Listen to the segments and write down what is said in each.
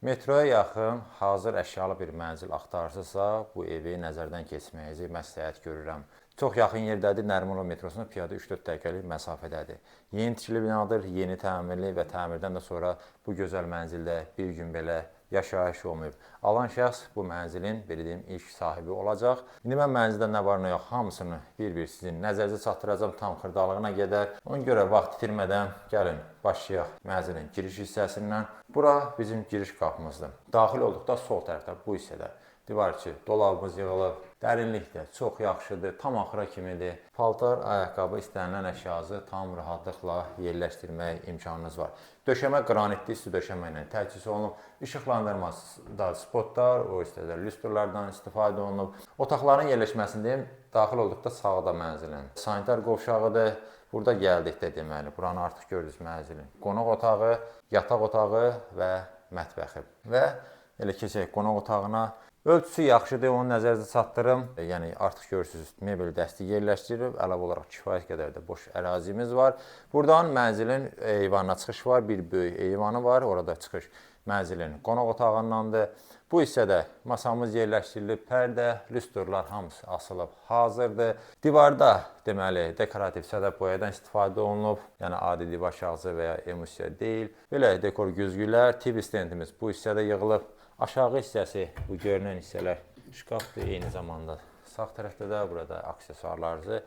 Metroya yaxın hazır əşyalı bir mənzil axtarırsınızsa, bu evi nəzərdən keçirməyinizi məsləhət görürəm. Çox yaxın yerdədir, Nərimanov metrosuna piyada 3-4 dəqiqəlik məsafədədir. Yeni tikili binadır, yeni təmirli və təmirdən də sonra bu gözəl mənzildə bir gün belə yaşayış olmayıb. Alan şəxs bu mənzilin, belə deyim, ilk sahibi olacaq. İndi mən mənzildə nə var, nə yox, hamısını bir-bir sizin nəzərinizə çatdıracağam tam xırdalığına qədər. Ona görə vaxt itirmədən gəlin başlayaq mənzilin giriş hissəsindən. Bura bizim giriş qapımızdır. Daxil olduqda sol tərəfdə bu hissədə divar içi dolabımız yığılıb. Dərinlik də çox yaxşıdır, tam axıra kimidir. Paltar, ayaqqabı, istənilən əşyanızı tam rahatlıqla yerləşdirmək imkanınız var. Döşəmə qranitli isti döşəmə ilə təchiz olunub. İşıqlandırma da spotlar, o hissədə lüstrlardan istifadə olunub. Otaqların yerləşməsini deyim, daxil olduqda sağda mənzilin sanitar qovşağıdır. Burada gəldikdə deməli, buranı artıq görürüz mənzilin qonaq otağı, yataq otağı və mətbəxi. Və elə keçək qonaq otağına. Ölçüsü yaxşıdır, onu nəzərinizə çatdırım. Yəni artıq görürsünüz, mebel dəsti yerləşdirilib, əlavə olaraq kifayət qədər də boş ərazimiz var. Buradan mənzilin eyvanına çıxış var, bir böyük eyvanı var, orada çıxış mənzilin qonaq otağındandır. Bu hissədə masamız yerləşdirilib, pərdə, lüstrlar hamısı asılıb, hazırdır. Divarda deməli dekorativ sədəf boyadan istifadə olunub, yəni adi divar kağızı və ya emulsiya deyil. Belə dekor güzgülər, TV stendimiz bu hissədə yığılıb. Aşağı hissəsi bu görünən hissələr şkafdır, eyni zamanda sağ tərəfdə də burada aksesuarlarınızı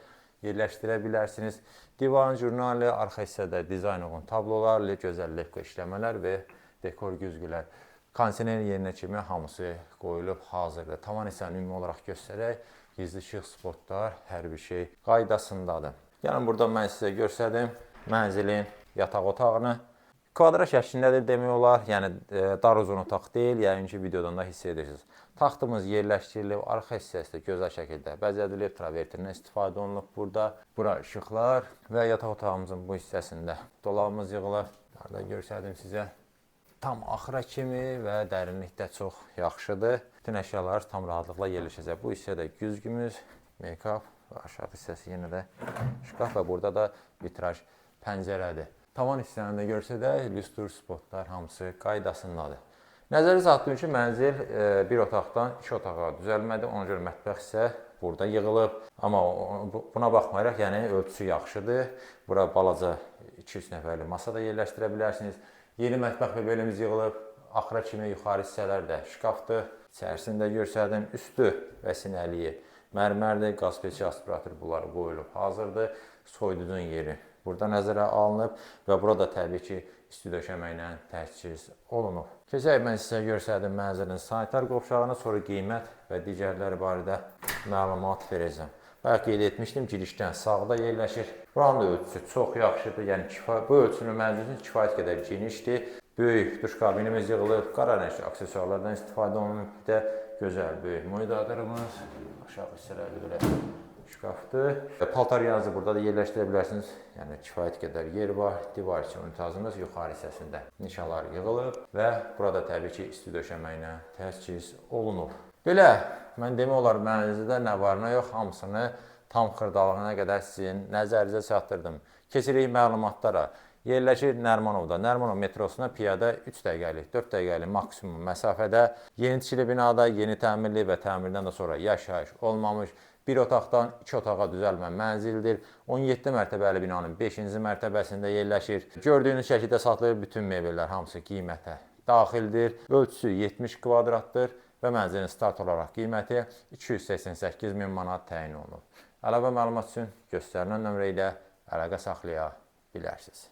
yerləşdirə bilərsiniz. Divarın jurnalı, arxa hissədə dizayn uyğun tablolar, gözəl levka işləmələr və dekor güzgülər. Kondisioner yerinə kimi hamısı qoyulub hazırdır. Tavan hissəni ümumi olaraq göstərək, gizli işıq spotlar, hər bir şey qaydasındadır. Yəni burada mən sizə göstərdim mənzilin yataq otağını. Kvadrat şəklindədir demək olar, yəni dar uzun otaq deyil, yəqin ki videodan da hiss edirsiniz. Taxtımız yerləşdirilib, arxa hissəsi də gözəl şəkildə bəzədilib, travertindən istifadə olunub burada. Bura işıqlar və yataq otağımızın bu hissəsində dolabımız yığılıb. Burada göstərdim sizə. Tam axıra kimi və dərinlik də çox yaxşıdır. Bütün əşyalar tam rahatlıqla yerləşəcək. Bu hissədə güzgümüz, make-up və aşağı hissəsi yenə də şkaf və burada da vitraj pəncərədir. Tavan hissəsini də görsədək, lüstr, spotlar hamısı qaydasındadır. Nəzərə çatdırım ki, mənzil bir otaqdan iki otağa düzəlmədi. Ona görə mətbəx isə burada yığılıb. Amma buna baxmayaraq, yəni ölçüsü yaxşıdır. Bura balaca 2-3 nəfərlik masa da yerləşdirə bilərsiniz. Yeni mətbəx mebelimiz yığılıb. Axıra kimi yuxarı hissələr də şkafdır. İçərisini də göstərdim. Üstü və sinəliyi mərmərdir, qaz peçi, aspirator bunları qoyulub hazırdır. Soyuducunun yeri burada nəzərə alınıb və burada təbii ki, isti döşəmə ilə təchiz olunub. Keçək mən sizə göstərdim mənzilin sanitar qovşağını, sonra qiymət və digərləri barədə məlumat verəcəm. Bayaq qeyd etmişdim, girişdən sağda yerləşir. Buranın da ölçüsü çox yaxşıdır. Yəni bu ölçünün mənzil üçün kifayət qədər genişdir. Böyük duş kabinimiz yığılıb, qara rəngli aksesuarlardan istifadə olunub. Bir də gözəl böyük moydadırımız, aşağı hissələrdə belə şkafdır. Paltar yanınızı burada da yerləşdirə bilərsiniz. Yəni kifayət qədər yer var. Divar içi unitazımız yuxarı hissəsində nişalar yığılıb və burada təbii ki, isti döşəmə ilə təchiz olunub. Belə, mən demək olar mənzildə nə var, nə yox, hamısını tam xırdalığına qədər sizin nəzərinizə çatdırdım. Keçirik məlumatlara. Yerləşir Nərimanovda. Nərimanov metrosuna piyada 3 dəqiqəlik, 4 dəqiqəlik maksimum məsafədə. Yeni tikili binada, yeni təmirli və təmirdən də sonra yaşayış olmamış bir otaqdan iki otağa düzəlmə mənzildir. 17 mərtəbəli binanın 5-ci mərtəbəsində yerləşir. Gördüyünüz şəkildə satılır, bütün mebellər hamısı qiymətə daxildir. Ölçüsü 70 kvadratdır və mənzilin start olaraq qiyməti 288 min manat təyin olunub. Əlavə məlumat üçün göstərilən nömrə ilə əlaqə saxlaya bilərsiniz.